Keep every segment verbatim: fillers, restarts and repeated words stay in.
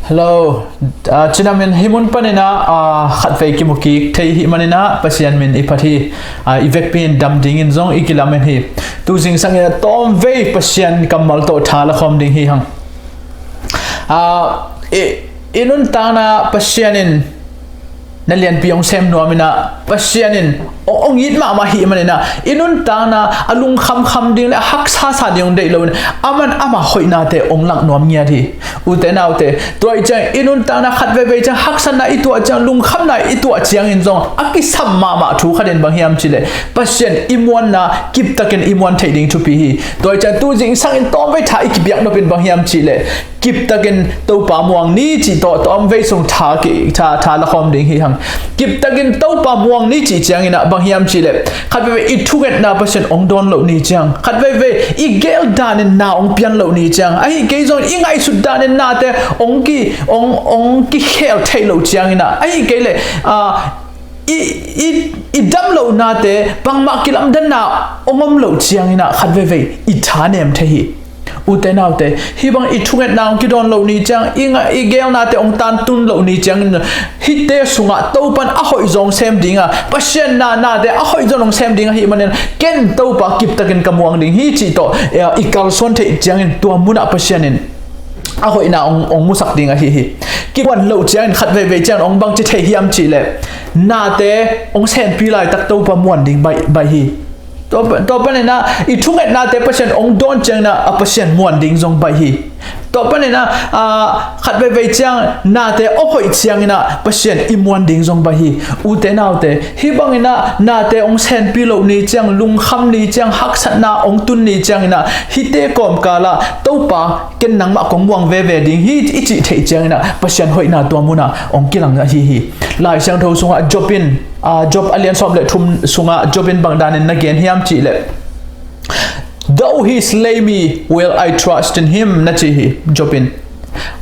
Hello. Ah, cinamin hi mun panin ah, ah, khatvei kimu kik thei hi manin ah Pasian min i phat hi. Ah, i vekpi in dam dingin zong i kilamen hi. Tu zingsang in ah tawmvei Pasian kammal tawh tha la khawm ding hi hang. Ah, i, i nuntakna Pasian in na lianpi hong sem nuam in ah Pasian in hong, hong it mahmah hi manin ah i nuntakna a lungkhamkham ding le a haksasa ding hong deih lo in, aman ama hoihnate hong lak nuam ngiat hi. Ute naute, tua i ciang i nuntakna khat veivei ciang haksatna i tuah ciang, lungkhamna i tuah ciangin zong a kisam mahmah thu khat in bang hiam cihleh, Pasian i muanna kiptakin i muan theih ding thupi hi. Tua i ciang tu zingsang in tawmvei tha i kipiak nop in bang hiam cihleh, kiptakin Topa muang ni cih tawh tawmvei sung tha ki, tha, tha la khawm ding hi hang. Kiptakin Topa muang ni cih ciangin ah bang hiam cihleh, khat veivei i thungetna Pasian hong dawn loh ni ciang, khat veivei i gel danin na hong pian loh ni ciang, ahi kei zong i ngaihsut danin nate hong ki, hong, hong kikhel theih loh ciangin ah, ahi kei leh, ah, i, i, i dam loh nate bangmah kilamdanna hong om loh ciangin ah khat veivei i tha nem thei hi. Ute naute, hih bang i thungetna hong kidawn loh ni ciang, i nga, i gelnate hong tantun loh ni ciangin, hihte sungah Topan a hoih zong sem dinga, Pasian na, nate a hoih zong hong sem ding ahi manin, ken Topa kiptakin ka muang ding hi cih tawh, eh, i kalsuan theih ciangin tua munah Pasian in a hoihna hong, hong musak ding ahi hi. Kimuan loh ciangin khat veivei ciangin hong bangci thei hiam cihleh, nate hong senpi laitak Topa muan ding baih, baih hi. Tua, tua panin ah i thungetnate Pasian hong dawn ciangin ah a Pasian muan ding zong baih hi. Tua panin ah, ah, khat veivei ciang nate hong hoih ciangin ah Pasian i muan ding zong baih hi. Ute naute, hih bangin ah nate hong senpi loh ni ciang, lungkham ni ciang, haksatna hong tun ni ciangin ah hihte kawmkal ah Topa ken nangmah kong muang veve ding hi i cih theih ciangin ah Pasian hoihna tua munah hong kilang ahi hi. Lai Siangtho sungah Job in, ah, Job a lian sawm le thum sungah Job in bang danin na gen hiam cihleh, "Though he slay me, will I trust in him," na ci hi Job in.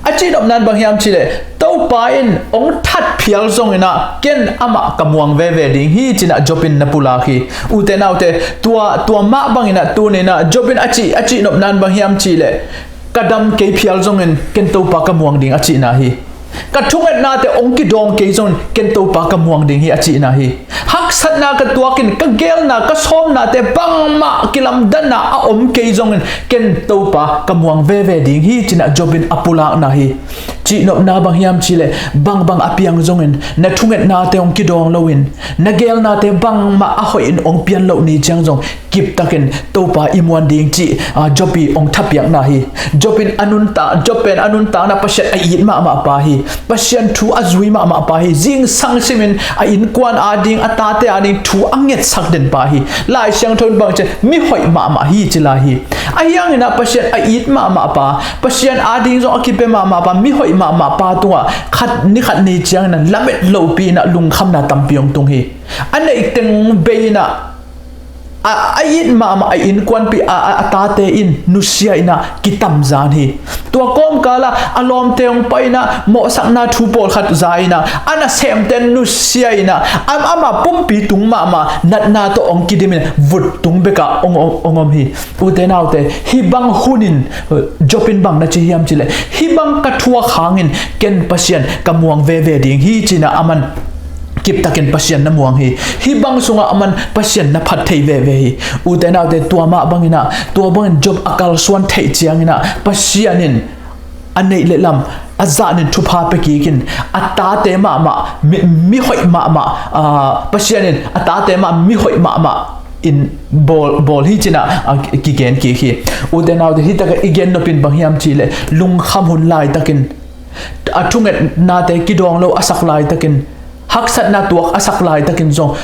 A cihnopna in bang hiam cihleh, Topa in hong that phial zongin ah ken amah ka muang veve ding hi ci-in ah Job in na pulak hi. Ute naute, tua, tua mah bangin ah tuni-in ah Job in a cih, a cihnopna in bang hiam cihleh, ka dam kei phial zongin ken Topa ka muang ding a cihna hi. Ka thungetnate hong kidawng kei zongin ken Topa ka muang ding hi a cihna hi. Haksatna ka tuakin ka gelna, ka sawmnate bangmah kilamdanna a om kei zongin ken Topa ka muang veve ding hi ci-in ah Job in a pulakna hi. Cihnopna bang hiam cihleh, bangbang a piang zongin na thungetnate hong kidawng loin, na gelnate bangmah a hoihin hong pian loh ni ciang zong kiptakin Topa i muan ding cih, ah, Job i hong thapiakna hi. Job in a nuntak, Job pen a nuntakna Pasian a it mahmah pa hi. Pasian thu a zui mahmah pa hi. Zingsang simin a innkuan ading, a tate ading thu a ngetsak den pa hi. Lai Siangtho in bang ci, mihoih mahmah hi ci lai hi. Ahi hangin ah Pasian a it mahmah pa, Pasian ading zong a kipia mahmah pa, mihoih mahmah pa tungah khat ni khat ni ciangin ah lamet lopi in ah lungkhamna tampi hong tung hi. A neih teng bei in ah a, a it mahmah a innkuanpih a, a, a tate in nusia in ah kitamzan hi. Tua kawmkal ah a lawmte hong pai in ah mawhsakna thu pawlkhat za in ah, a nasemte nusia in ah, am, amah pumpi tung mahmah natna tawh hong kidim in vut tung bekah hong, hong, hong om hi. Ute naute, hih bang hunin, eh, Job in bang na ci hiam cihleh, hih bang ka thuak hangin ken Pasian ka muang veve ding hi ci-in ah aman kiptakin Pasian na muang hi. Hih bang sungah aman Pasian na phat thei veve hi. Ute naute, tua mah bangin ah, tua bangin Job a kalsuan theih ciangin ah Pasian in a neih le lam a zahnin thupha pia kikin, a tate mahmah, mi, mihoih mahmah, ah, Pasian in a tate mah mihoih mahmah in bawl, bawl hi ci-in ah, ah, kigen kik hi. Ute naute, hih takah i gen nop in bang hiam cihleh, lungkham hun laitakin, a thungetnate kidawng lo a sak laitakin, haksatna tuak a sak laitakin zong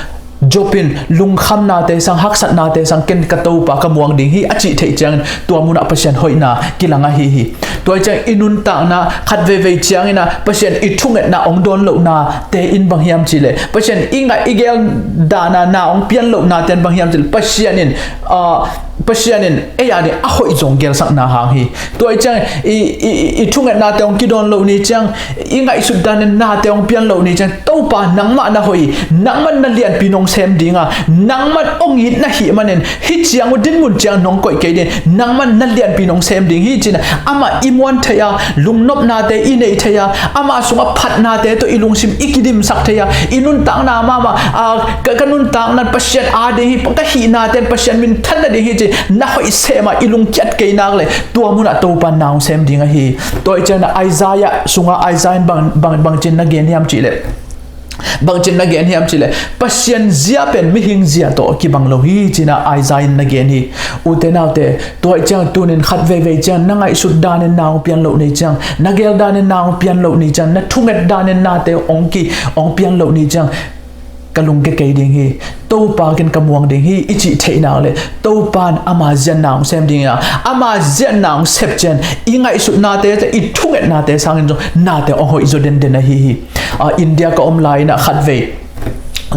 Job in lungkhamnate sang, haksatnate sang ken ka Topa ka muang ding hi a cih theih ciangin tua munah Pasian hoihna kilang ahi hi. Tua hi ciang i nuntakna khat veivei ciangin ah Pasian i thungetna hong dawn lohnate in bang hiam cihleh, Pasian i ngaih i gel dana na hong pian lohnate in bang hiam cihleh, Pasian in, ah, Pasian in ei a ding a hoih zong gelsakna hang hi. Tua i ciang i, i, i, i thungetnate hong kidawn loh ni ciang, i ngaihsut danin nate hong pian loh ni ciang, Topa nangmah na hoih, nangmah na lianpi nong sem ding a, nangmah hong it na hih manin hih ciang uh dinmun ciang nong koih kei ding, nangmah na lianpi nong sem ding hi cin a, amah i muan thei a, lungnopnate i nei thei a, amah sungah phatnate tawh i lungsim i kidimsak thei a, i nuntakna mahmah a, ka, ka nuntakna Pasian a ding hi, ka hihnate Pasian minthan na ding hi ci, na hoih sem a i lungkiat kei nak le, tua munah Topa na hong sem ding ahi. Tua i ciangin Isaiah sungah Isaiah in bang, bang, bangcin na gen hiam cih leh, bangcin na gen hiam cih leh, Pasian zia pen mihing zia tawh kibang lo hi cin a Isaiah in na gen hi. Ute naute, tua i ciang tunin khat veivei ciang na ngaihsut danin na hong pian loh ni ciang, na gel danin na hong pian loh ni ciang, na thunget danin nate hong ki, hong pian loh ni ciang, ka lungke kei ding hi, Topa ken ka muang ding hi i cih theih nak le, Topa in ama zian na hong sem ding a, ama zian na hong sep ciang, i ngaihsutnate, i thungetnate sangin zong nate hong hoih zaw denden ahi hi. A, India ka om lai-in a khat vei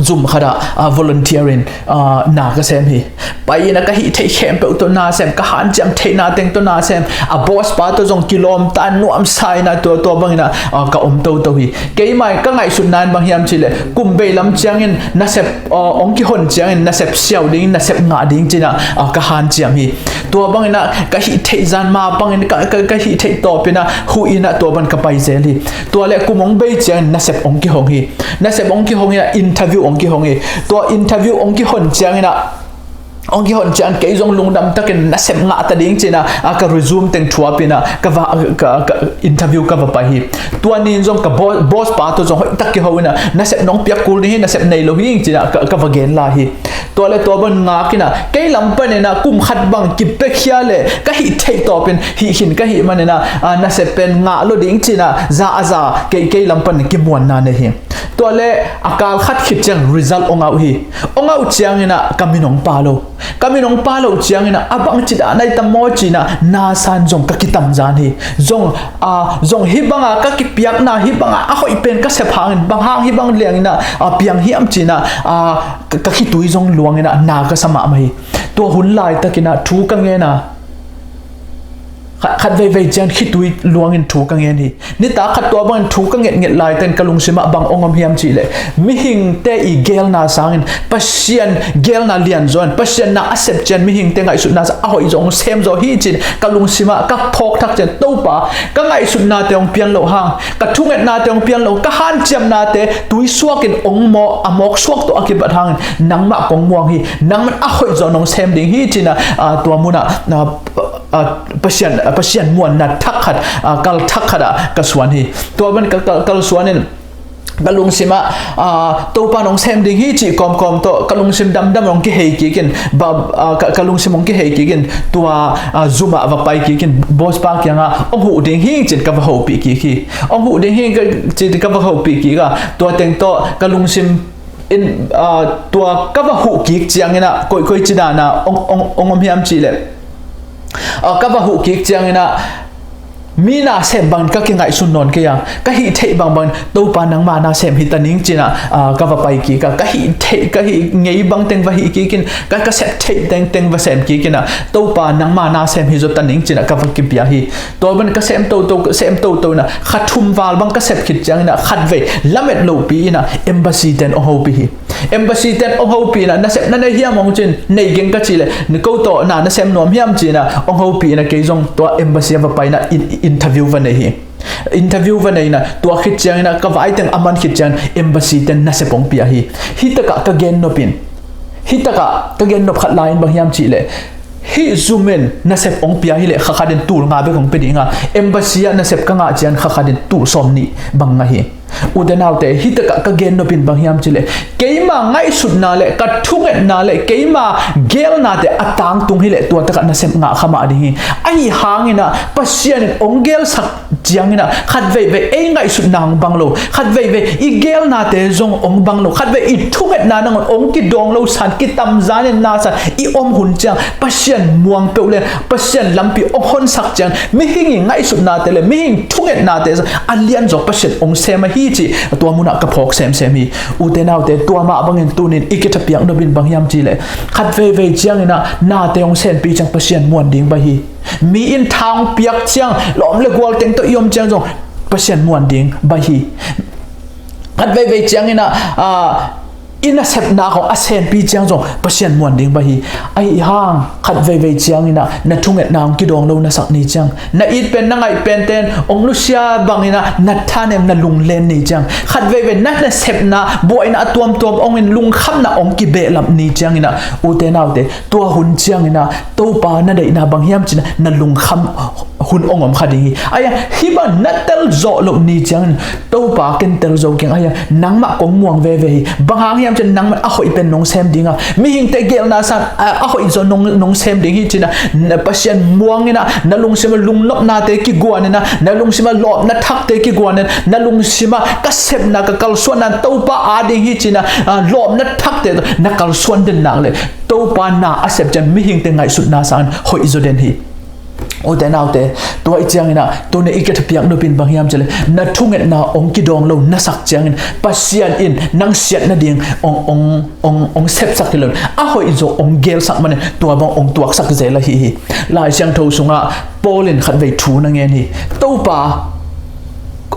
zum khat ah, a, volunteer in, a, na ka sem hi. Pai-in a ka hih theih khempeuh tawh na sem, ka hanciam theihna teng tawh na sem, a boss pa tawh zong kilawm ta, nuamsa in a, tua, tua bangin a, a, ka om toto hi. Keimah in ka ngaihsutna in bang hiam cih leh, kum bei lam ciangin nasep, a, hong kihon ciangin nasep siau ding, nasep ngah ding cin a, a, ka hanciam hi. Tua bangin a ka hih theih zan ma bangin ka, ka, ka hih theih tawpin a huh in a tua bang ka pai zel hi. Tua le kum hong bei ciangin nasep hong kihong hi. Nasep hong kihong hi a, interview hong kihong hi. Tua interview hong kihon ciangin a, hong kihon ciang kei zong lungdam takin nasep ngah ta ding cin a, a, ka resume teng thuapin a, ka va, ka, ka interview ka va pai hi. Tua ni-in zong ka bo-, boss pa tawh zong hoih tak kiho in a, nasep nong piak kul ding hi, nasep nei lo hi cin a, ka, ka va gen lai hi. Tua le tua bang ngak in a, kei lam panin a kum khat bang kipiakhia le ka hih theih tawpin hih khin ka hih manin a, a, nasep pen ngah lo ding cin a, za a za, kei, kei lam panin kimuanna nei hi. Tua le a kal khat khit ciang result hong auh hi. Hong auh ciangin a ka min hong pha lo. Ka min hong pha lo ciangin a, a bangci dan ahi tam maw cin a, na san zong ka kitam zan hi. Zong, a, zong hih banga ka kipiakna, hih banga a hoih pen ka sep hangin, bang hang hih bang liangin a, a, piang hiam cin a, a, ka, ka khitui zong luangin a, na ka sa mahmah hi. Tua hun laitakin a thu ka ngen a, khat, khat veivei ciang khitui luangin thu ka ngen hi. Nitak khat tua bangin thu ka ngetnget laitakin ka lungsimah bang hong om hiam cih leh, mihingte i gelna sangin Pasian gelna lianzaw in, Pasian na a sep ciang mihingte ngaihsutna sang a hoih zaw hong sem zaw hi cin ka lungsimah ka phawk thak ciang, Topa, ka ngaihsutnate hong pian loh hang, ka thungetnate hong pian loh, ka hanciamnate tuisuakin hong mawk, a mawk suak tawh a kibat hangin nangmah kong muang hi, nangmah a hoih zaw nong sem ding hi cin a, a, tua munah, a, a, Pasian, a, Pasian muanna thak khat, a, kal thak khat ah ka suan hi. Tua ban ka, ka, kal suanin ka lungsimah, a, Topa nong sem ding hi cih kawmkawm tawh ka lungsim damdam hong kihei kikin, ba, a, ka, ka lungsim hong kihei kikin, tua, a, zumah va pai kikin, boss pa kiangah hong huh ding hi cin ka va hopih kik hi. Hong huh ding hi ka, cin ka va hopih kik a, tua teng tawh ka lungsim in, a, tua ka va huh kik ciangin a, koi, koi ci dan a hong, hong, hong om hiam cih leh, a, ka va huh kik ciangin a, mi na sem bangin ka kingaihsun nawn kei a, ka hih theih bangbangin Topa nangma na sem hi ta ning cin a, a, ka va pai kik a, ka hih theih, ka hih ngei bang teng va hih kikin, ka, ka sep theih teng teng va sem kikin a, Topa nangma na sem hi zaw ta ning cin a ka va kipia hi. Tua ban ka sem toto, ka sem toto in a, kha thum val bang ka sep khit ciangin a, khat vei lamet lopi in a, embassy ten hong hopih hi. Embassy ten hong hopih in a, nasep na nei hiam hong cin, nei keng ka cih leh, ko tawh na, na sem nuam hiam cin a, hong hopih in a, kei zong tua embassy a va pai in a, in, interview va nei hi. Interview va nei in a, tua khit ciangin a, ka vai teng a man khit ciangin embassy ten nasep hong pia hi. Hih takah ka gen nopin, hih takah ka gen nop khat lai in bang hiam cih leh, hih zumin nasep hong pia hi leh kha khatin tul nga bek hong pia ding a, embassy ah nasep ka ngah ciang kha khatin tul sawm nih bang ngah hi. Ute naute, hih takah ka gen nopin bang hiam cih leh, keima ngaihsutna le ka thungetna le keima gelnate a tangtung hi leh tua takah nasep ngah kha mah ding hi. Ahi hangin a, Pasian in hong gelsak ciangin a, khat veivei ei ngaihsutna hong bang lo, khat veivei i gelnate zong hong bang lo, khat vei i thungetna nangawn hong kidawng lo san, kitam zanin na san i om hun ciang, Pasian muang peuh le Pasian lampi hong honsak ciang, mihing i ngaihsutnate le mihing thungetnate zong a lianzaw Pasian hong sem ahi hi cih tua munah ka phawk semsem hi. Ute naute, tua mah bangin tunin i kithapiak nopin bang hiam cihleh, khat veivei cianginah nate hong senpi ciang Pasian muan ding baih hi. Mi in tha hong piak ciang lawm le gual teng tawh i om ciang zong Pasian muan ding baih hi. Khat veivei cianginah, ah, i nasepna khong a senpi ciang zong Pasian muan ding baih hi. Ahi hang khat veivei cianginah na thungetna hong kidawng lo na sak ni ciang, na it pen na ngaih pen ten hong nusia banginah na thanem na lunglen ni ciang, khat veivei na nasepna buaina a tuamtuam hongin lungkhamna hong kibehlap ni cianginah, ute naute, tua hun cianginah Topa na deihna bang hiam cinah na lungkham hun hong om kha ding hi. Ahi hang hih bang na tel zawh loh ni ciangin, Topa, ken tel zo keng, ahi hang nangmah kong muang veve hi. Bang hang hiam cin nangmah a hoih pen nong sem ding a, mihingte gelna sang a, a hoih zaw nong, nong sem ding hi cinah, na Pasian muanginah na lungsim a lungnopnate kiguaninah, na lungsim a lawpna thakte kiguaninah, na lungsim a ka sepna ka kalsuanna Topa a ding hi cinah, a, lawpna thakte na kalsuan den nak le Topa na a sep ciang mihingte ngaihsutna sangin hoih zaw den hi. Ute naute, tua i cianginah tuni i kithapiak nopin bang hiam cihleh, na thungetna hong kidawng lo na sak ciangin Pasian in nang siat nading hong, hong, hong, hong sepsak hi lo, a hoih zaw hong gelsak manin tua bang hong tuaksak zel ahi hi. Lai Siangtho sungah Paul in khatvei thu na ngen hi. Topa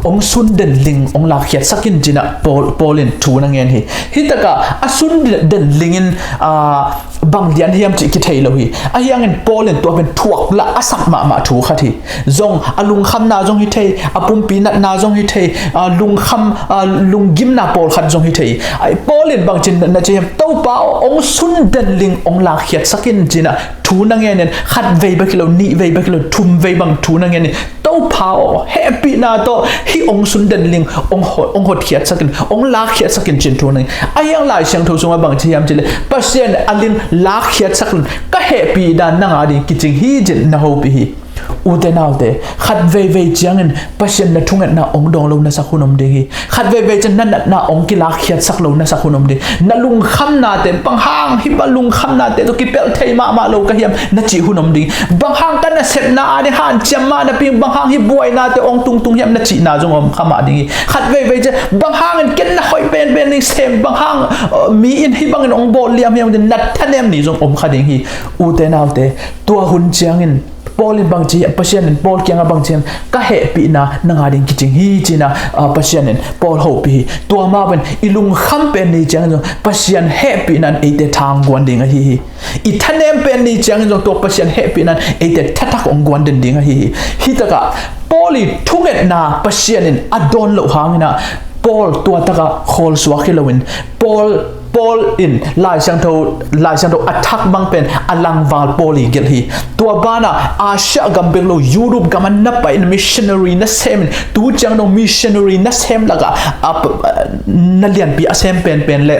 hong sun den ling hong lakkhiatsak in cinah Paul, Paul in thu na ngen hi. Hitakah a sun den lingin, ah, bang lian hiam cih kithei lo hi. Ahi hangin Paul in tua pen thuak lah a sak mahmah thu khat hi. Zong a lungkhamna zong hi thei, a pumpi natna zong hi thei, a lungkham, a lunggimna pawlkhat zong hi thei. Ai, Paul in bangcin na ci hiam, Topa aw, hong sun den ling hong lakkhiatsak in cinah thu na ngenin, khat vei bek hi lo, nih vei bek hi lo, thum vei bang thu na ngenin, Topa aw, hehpihna tawh hih hong sun den ling hong ho-, hong hotkhiatsak in, hong lakkhiatsak in cin thu na ngen. Ahi hang Lai Siangtho sungah bang ci hiam cihleh, Pasian a ling lakkhiatsak lo in ka hehpihna nang a ding kicing hi cin na hopih hi. Ute naute, khat veivei ciangin Pasian na thungetna hong dawng lo na sak hun om ding hi. Khat veivei ciang na natna hong kilakkhiatsak lo na sak hun om ding. Na lungkhamnate bang hang hih bang lungkhamnate tawh kipelh thei mahmah lo ka hiam na cih hun om ding. Bang hang ka nasepna a ding hanciam mah napi bang hang hih buainate hong tungtung hiam na cihna zong om kha mah ding hi. Khat veivei ciang bang hangin ken na hoih penpen ding sem, bang hang, uh, mi in hih bangin hong bawl liam hiam ding na thanem ni zong om kha ding hi. Ute naute, tua hun ciangin Paul in bang ci, Pasian in Paul kiangah bang ci hiam, ka hehpihna nang a ding kicing hi cinah, ah, Pasian in Paul hopih hi. Tua mah bangin i lungkham pen ni ciangin zong Pasian hehpihna in eite tha hong guan ding ahi hi. I thanem pen ni ciangin zong tua Pasian hehpihna in eite thathak hong guan den ding ahi hi. Hitakah Paul i thungetna Pasian in a dawn loh hanginah Paul tua takah khawlsuak hi loin Paul, Paul in Lai Siangtho, Lai Siangtho a thak bang pen a langval Paul i gelh hi. Tua banah Asia gam bek lo, Europe gam ah na pai in missionary na sem in, tu ciang dong missionary na sem lakah a, a, na lianpi a sem penpen le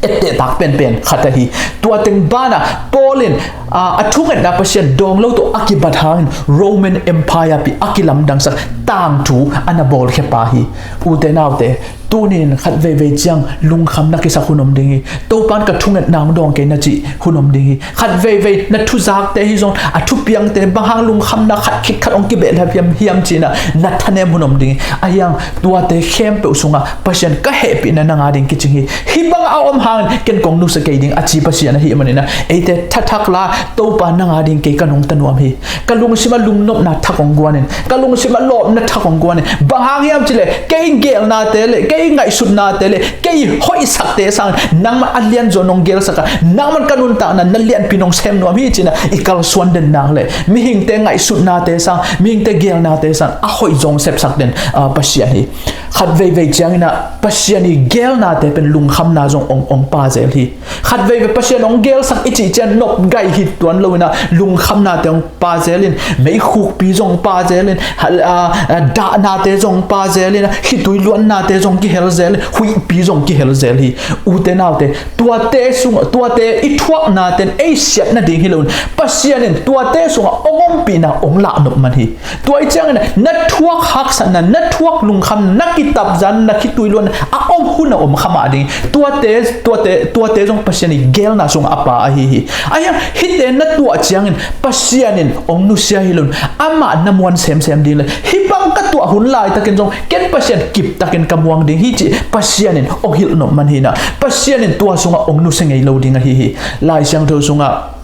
ettehtak penpen khat ahi. Tua teng banah Paul in, a, a thungetna Pasian dawng lo tawh a kibat hangin Roman Empire pi a kilamdangsak tangthu a na bawlkhia pa hi. Ute naute, tunin khat veivei ciang lungkham na kisak hun om ding hi. Topan ka thungetna hong dawng kei na cih hun om ding hi. Khat veivei na thuzakte hi zong, a thupiangte bang hang lungkhamna khat khit khat hong kibehlap hiam hiam cinah na thanem hun om ding hi. Ahi hang tuate khempeuh sungah Pasian ka hehpihna nang a ding kicing hi. Hih bang a om hangin ken kong nusia kei ding a ci Pasian ahih maninah eite thathak la, Topa nang a ding kei ka nungta nuam hi. Ka lungsim a lungnopna thak hong guanin, ka lungsim a lawpna thak hong guanin. Bang hang hiam cileh kei gelnate le kei ngaihsutnate le kei hoihsakte sang nangman a lianzaw nong gelsak a, nangman ka nuntakna na lianpi nong sem nuam hi cinah i kalsuan den nak le mihingte ngaihsutnate sang, mihingte gelnate sang a hoihzaw hong sepsak den, ah, Pasian hi. Khat veivei cianginah Pasian i gelnate pen lungkhamna zong hong, hong pa zel hi. Khat veivei Pasian hong gelsak i cih ciang nop gaih hi tuan loinah lungkhamnate hong pa zelin, meikhukpi zong pa zelin, ha, a, a, dahnate zong pa zelin, khitui luannate zong kihel zelin, huihpi zong kihel zel hi. Ute naute, tuate sung, tuate i thuaknaten ei siat nading hi loin Pasian in tuate sungah hong ompihna hong lahnop man hi. Tua i ciangin na thuak haksatna, na thuak lungkhamna, na tapzan, na khitui luan a om hun a om kha mah ding. Tuate, tuate, tuate zong Pasian i geelna sungah a pa ahi hi. Ahi hang hihte na tuah ciangin Pasian in hong nusia hi lo in, amah na muan semsem ding le, hih bang ka tuah hun laitakin zong ken Pasian kiptakin ka muang ding hi cih Pasian in hong hilh nop man hi na, Pasian in tua sungah hong nusia ngei lo ding ahi hi. Lai Siangtho sungah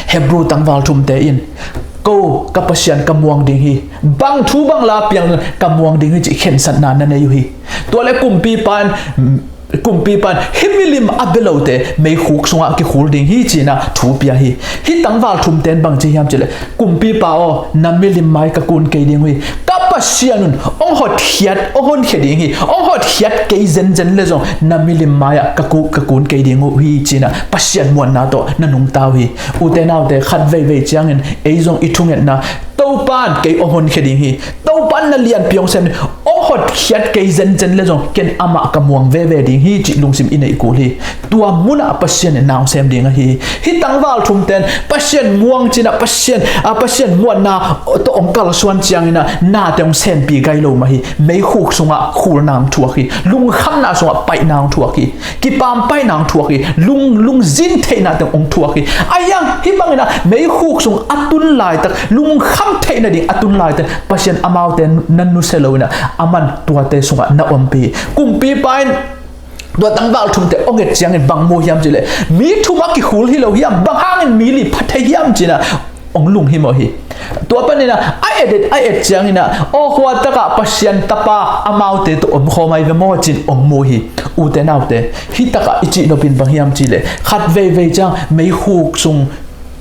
Hebrew tangval thumte in, ko ka Pasian ka muang ding hi, bang thu bang la piang ka muang ding hi cih khensatna na nei uh hi. Tua le kumpipa in, kumpipa in hih milim a bia lote meikhuk sungah kikhul ding hi ci-in a thu pia hi. Hih tangval thumte in bang ci hiam cih le, kumpipa aw, na milim mai ka kun kei ding uh hi. Ka Pasian un hong hotkhiat, hong honkhia ding hi. Hong hotkhiat kei zenzen le zong na milim mai-ah ka ku-, ka kun kei ding uh hi ci-in a Pasian muanna tawh na nungta uh hi. Ute naute, khat veivei ciangin ei zong i thungetna, Topa in kei hong honkhia ding hi, Topa in na lianpi hong sem ding, hong hotkhiat kei zenzen le zong ken amah ka muang veve ding hi cih lungsim i neih kul hi. Tua munah Pasian in na hong sem ding ahi hi. Hih tangval thumte in Pasian muang ci-in a, Pasian, a, Pasian muanna tawh hong kalsuan ciangin a, nate hong senpi gai lo mah hi. Meikhuk sungah khulna hong thuak hi. Lungkhamna sungah paihna hong thuak hi. Kipampaihna hong thuak hi. Lung, lungzin theihna teng hong thuak hi. Ahi hang hih bangin a meikhuk sung a tun laitak, lungkham theih nading a tun laitak, Pasian amaute na nusia lo in a, aman tuate sungah na ompih hi. Kumpipa in tua tangval thumte hong et ciangin bang mu hiam cih le, mi thum a kikhul hi lo hiam, bang hangin mi li pha thei hiam ci-in a hong lunghimawh hi. Tua panin a, a et et, a et ciangin a, aw, hua takah Pasian Tapa amaute tawh omkhawm ahi ve maw ci-in hong mu hi. Ute naute, hih takah i cih nop in bang hiam cih le, khat veivei ciang meikhuk sung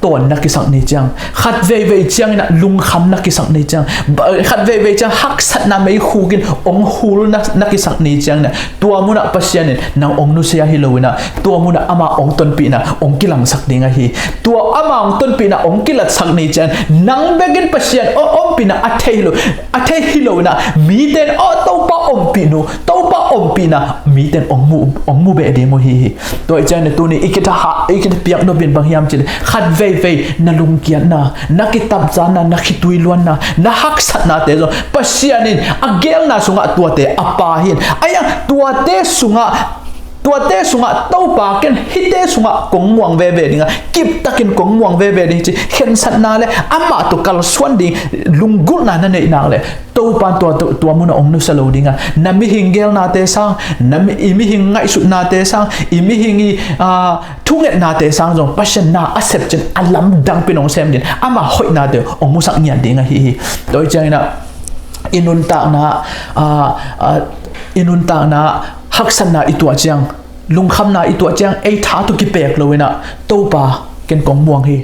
tawn na kisak ni ciang, khat veivei ciangin a lungkham na kisak ni ciang, ba-, khat veivei ciang haksatna meikhuk in hong hul na, na kisak ni ciangin a, tua munah Pasian in nang hong nusia hi lo in a, tua munah amah hong tonpihna hong kilangsak ding ahi. Tua amah hong tonpihna hong kilatsak ni ciang, nang bekin Pasian hong ompihna a thei hi lo, a thei hi lo in a, mite in, aw, Topa ompih nu, Topa ompihna mite in hong mu, hong mu beh ding uh hi hi. Tua hi ciangin a tuni i kitha ha, i kithapiak nop in bang hiam cih le, khat veivei na lungkiatna, na kitapzanna, na khitui luanna, na haksatnate zong Pasian in a geelna sungah tuate a pa hi in. Ahi hang tuate sungah, tuate sungah Topa ken hihte sungah kong muang veve ding a, kiptakin kong muang veve ding ci khensatna le amah tawh kalsuan ding lunggulhna na neih nak le, Topa in tua, tua, tua munah hong nusia lo ding a, na mihing geelnate sang, na mi, i mihing ngaihsutnate sang, i mihing i, a, thungetnate sang zong Pasian na a sep cin a lamdang pen hong sem ding, ama hoihnate hong musak ngiat ding ahi hi. Tua hi ciangin a, i nuntakna, a, a, i nuntakna haksatna i tuah ciang, lungkhamna i tuah ciang, ei tha tawh kipek lo in a, Topa ken kong muang hi,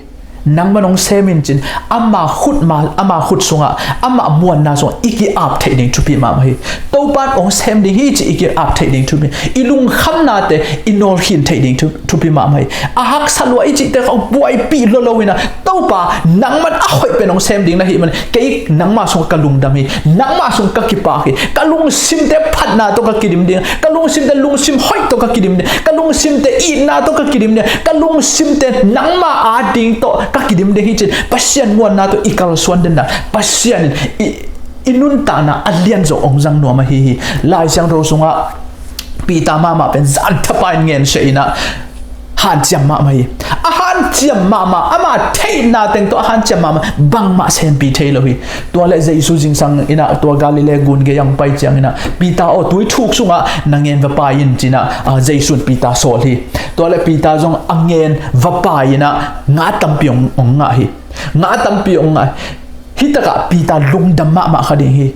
nangman hong sem in cin, ama khut ma, ama khut sungah, ama muanna sungah i ki-ap theih ding thupi mahmah hi. Topa in hong sem ding hi ci i ki-ap theih ding thupi, i lungkhamnate i nawlkhin theih ding thu, thupi mahmah hi. A haksa lua i cihte khawng buaipih lua lo in a, Topa, nangman a hoih pen hong sem ding na hih man, kei nangma sungah ka lungdam hi, nangma sungah ka kipak hi, ka lungsimte phatna tawh ka kidim ding, ka lungsimte lungsim hoih tawh ka kidim ding, ka lungsimte itna tawh ka kidim ding, ka lungsimte nangma ading tawh ka kidim ding hi cin, Pasian muanna tawh i kalsuan den a, Pasian in i, i nuntakna a lianzaw hong zang nuam ahi hi. Lai Siangtho sungah Peter mahmah pen zan thapa in ngen sia in a, hanciam mahmah hi. A hanciam mahmah, ama theihna teng tawh a hanciam mahmah, bangmah sempih thei lo hi. Tua le Jesu zingsang in a, tua Galilee gun gei hong pai ciangin a, Peter aw, tui thuk sungah na ngen va pai in cin a, a, Jesu in Peter sawl hi. Tua le Peter zong a ngen va pai in a, nga tampi hong, hong ngah hi. Nga tampi hong ngah hi. Hih takah Peter lungdam mahmah kha ding hi.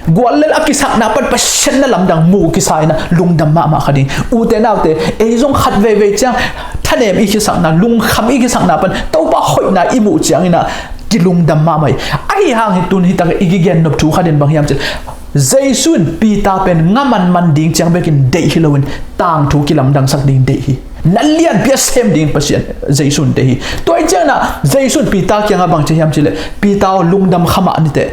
Guallel a kisakna pan Pasian na lamdang mu kisa in a, lungdam mahmah kha ding. Ute naute, ei zong khat veivei ciang thanem i kisakna, lungkham i kisakna pan Topa hoihna i muh ciangin a, kilungdam mahmah hi. Ahi hang hi tun hih takah i kigen nop thu khat in bang hiam cin, Jesu in Peter pen nga manman ding ciang bekin deih hi loin, tangthu kilamdangsak ding deih hi. Na lianpi a sem ding Pasian Jesu in deih hi. Tua hi ciangin a, Jesu in Peter kiangah bang ci hiam cih leh, Peter aw, lungdam kha mah ni teh.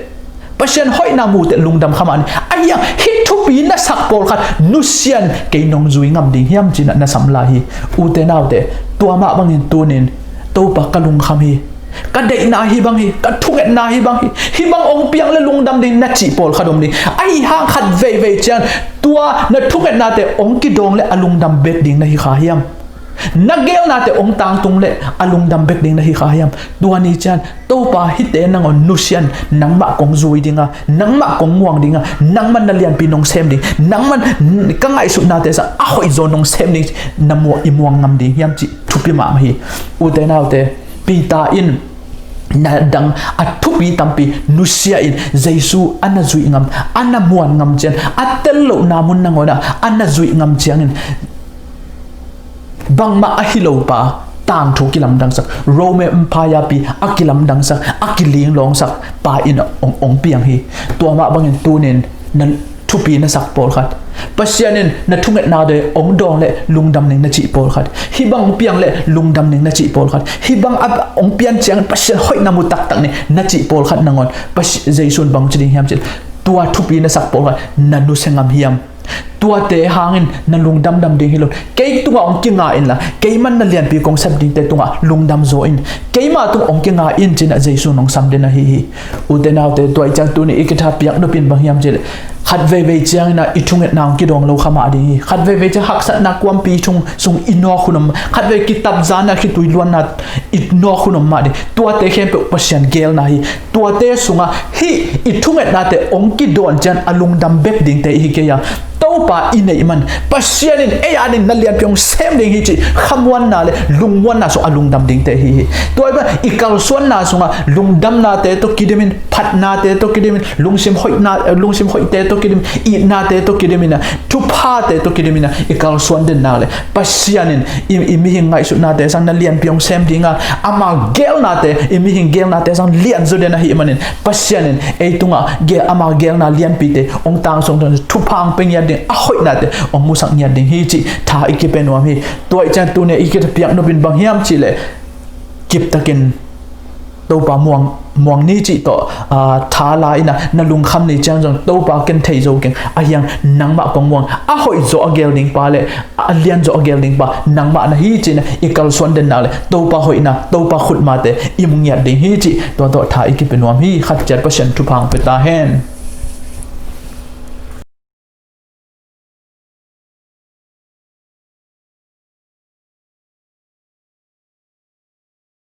Pasian hoihna mu teh lungdam kha mah ni. Ahi hang hih thupi na sak pawlkhat nusia in kei nong zui ngam ding hiam ci-in a na sam lai hi. Ute naute, tua mah bangin tunin Topa ka lungkham hi. Ka deihna hih bang hi, ka thungetna hih bang hi, hih bang hong piang le lungdam ding na cih pawlkhat om ding. Ahi hang khat veivei ciang tua na thungetnate hong kidawng le a lungdam bek ding na hi kha hiam? Na geelnate hong tangtung le a lungdam bek ding na hi kha hiam? Tua ni ciang Topa, hihte nangawn nusia in, nangmah kong zui dinga, nangmah kong muang dinga, nangman na lianpi nong sem ding, nangman ka ngaihsutnate sang a hoihzaw nong sem ding, na muang, i muang ngam ding hiam cih thupi mahmah hi. Ute naute, Peter in na dang a thupi tampi nusia in, Jesu a na zuih ngam, a na muan ngam ciang, a tel lohna mun nangawnah a na zuih ngam ciangin, bangmah a hi lo pa, tangthu kilamdangsak, Rome Empire pi a kilamdangsak, a kilinglawngsak pa in hong, hong piang hi. Tua mah bangin tunin na thupi na sak pawlkhat, Pasian in na thungetnate hong dawng le lungdam ning na cih pawlkhat, hih bang hong piang le lungdam ning na cih pawlkhat, hih bang a hong pian ciang Pasian hoihna mu taktak ni na cih pawlkhat nangawn Pasi-, Jesu in bang ci ding hiam cih leh, tua thupi na sak pawlkhat na nusia ngam hiam? Tuate hangin na lungdamdam ding hi lo. Kei tungah hong kinga inla, keiman na lianpi kong sep dingte tungah lungdam zaw in. Keima tung hong kinga in, ci-in ah Jesu in hong sam den ahi hi. Ute naute, tua ahih ciang tuni i kithapiak nopin bang hiam cih leh, khat veivei ciangin ah i thungetna hong kidawng lo kha mah ding hi. Khat veivei ciang haksatna kuampi sung, sung i nawk hun om, khat vei kitapzana, khitui luanna i nawk hun om mah ding. Tuate khempeuh Pasian geelna hi. Tuate sungah hih i thungetnate hong kidawn ciang a lungdam bek dingte i hi kei a, Topa i neih man, Pasian in ei ading na lianpi hong sem ding hi cih khamuanna le lungmuanna sung a lungdam dingte i hi hi. Tua i bang i kalsuanna sungah lungdamnate tawh kidimin, phatnate tawh kidimin, lungsim hoihna, lungsim hoihte tawh kidimin, itnate tawh kidimin ah, thuphate tawh kidimin ah i kalsuan den nak leh, Pasian in i, i mihing ngaihsutnate sang na lianpi hong sem dinga, ama geelnate, i mihing geelnate sang lianzaw den ahih manin, Pasian in ei tungah ge-, ama geelna lianpite hong tangsuang, thupha hong pia ngiat ding, a hoihnate hong musak ngiat ding hi cih tha i kipia nuam hi. Tua ahih ciang tuni i kithapiak nopin bang hiam cih leh, kiptakin Topa muang, muang ni cih tawh, aa, tha la in ah, na lungkham ni ciang zong Topa, ken thei zo keng, ahi hang nangmah kong muang, a hoihzaw a geel ding pa le a lianzaw a geel ding pa nangmah na hi, ci-in ah i kalsuan den nak leh Topa hoihna, Topa khutmate i mu ngiat ding hi cih tua tawh tha i kipia nuam hi. Khat ciat Pasian thupha hong pia ta hen.